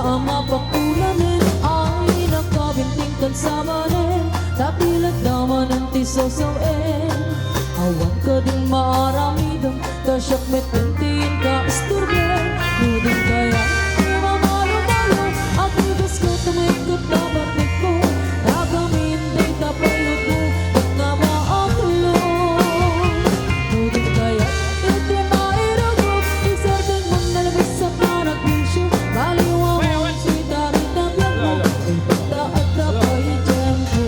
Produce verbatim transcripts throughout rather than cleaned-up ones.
A mapakulanen ay nakabinting kan samanen, ta ti ladda manen ti sawsaw-en. Awan kadin maaramidem, ta siak met ti inka istorben. No di kayat ti mamalomalo, agrigas ka ta maikut ta barnikmo, ta gamin dayta payutmo, nga maaklon. No di kayat iti mairugom, isardengmo nalabes a panagbinsio, baliwamon ti tarita biagmo, ita adda pay tiempo.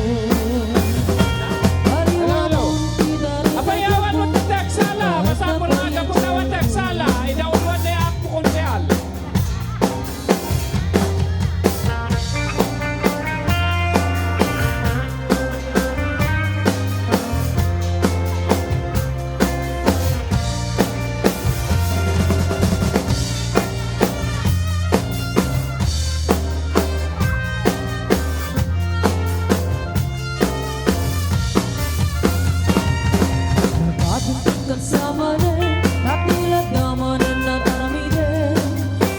Baliwamon ti tarita biagmo, ita adda pay tiempo. Apayawan mo ti text sala, masapul nga agputaw a text sala, idauluan ti apo konsehal. Nagabinting kan samanen, a ti ladda manen a aramiden.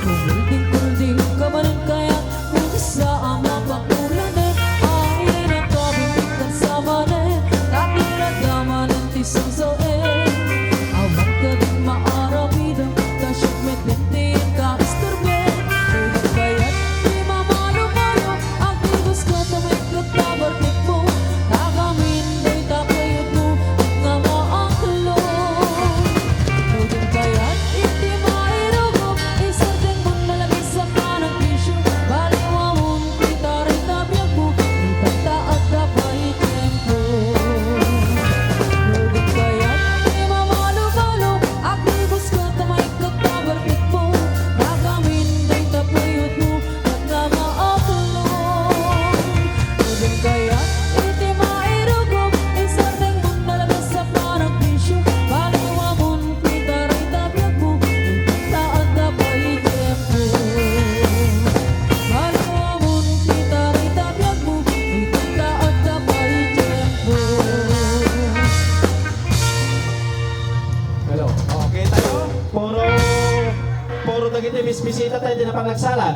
Kulding-kulding ka manen kayat, no kasta a mapakulanen. Ay, nagabinting kan samanen, a ti ladda manen ti sawsaw-en. Awan kadin maaramidem, ta siak met ti inka istorben. No di kayat ti mamalomalo, agrigas ka ta maikut ta barnikmo, ta gamin dayta payutmo nga maaklon. No di kayat iti mairugom, isardengmo nalabes a panagbinsio, baliwamon ti tarita biagmo, ita adda pay tiempo. No di kayat ti mamalomalo, agrigas ka ta maikut ta barnikmo, ta gamin dayta payutmo, nga maaklon. No di kayat iti mairugom, isardengmo nalabes a panagbinsio, baliwamon ti tarita biagmo, ita adda pay tiempo. Baliwamon ti tarita biagmo, ita adda pay tiempo. Hello. Okay tayo. Puro, puro dagiti mismisita tayo, di na panagsalan.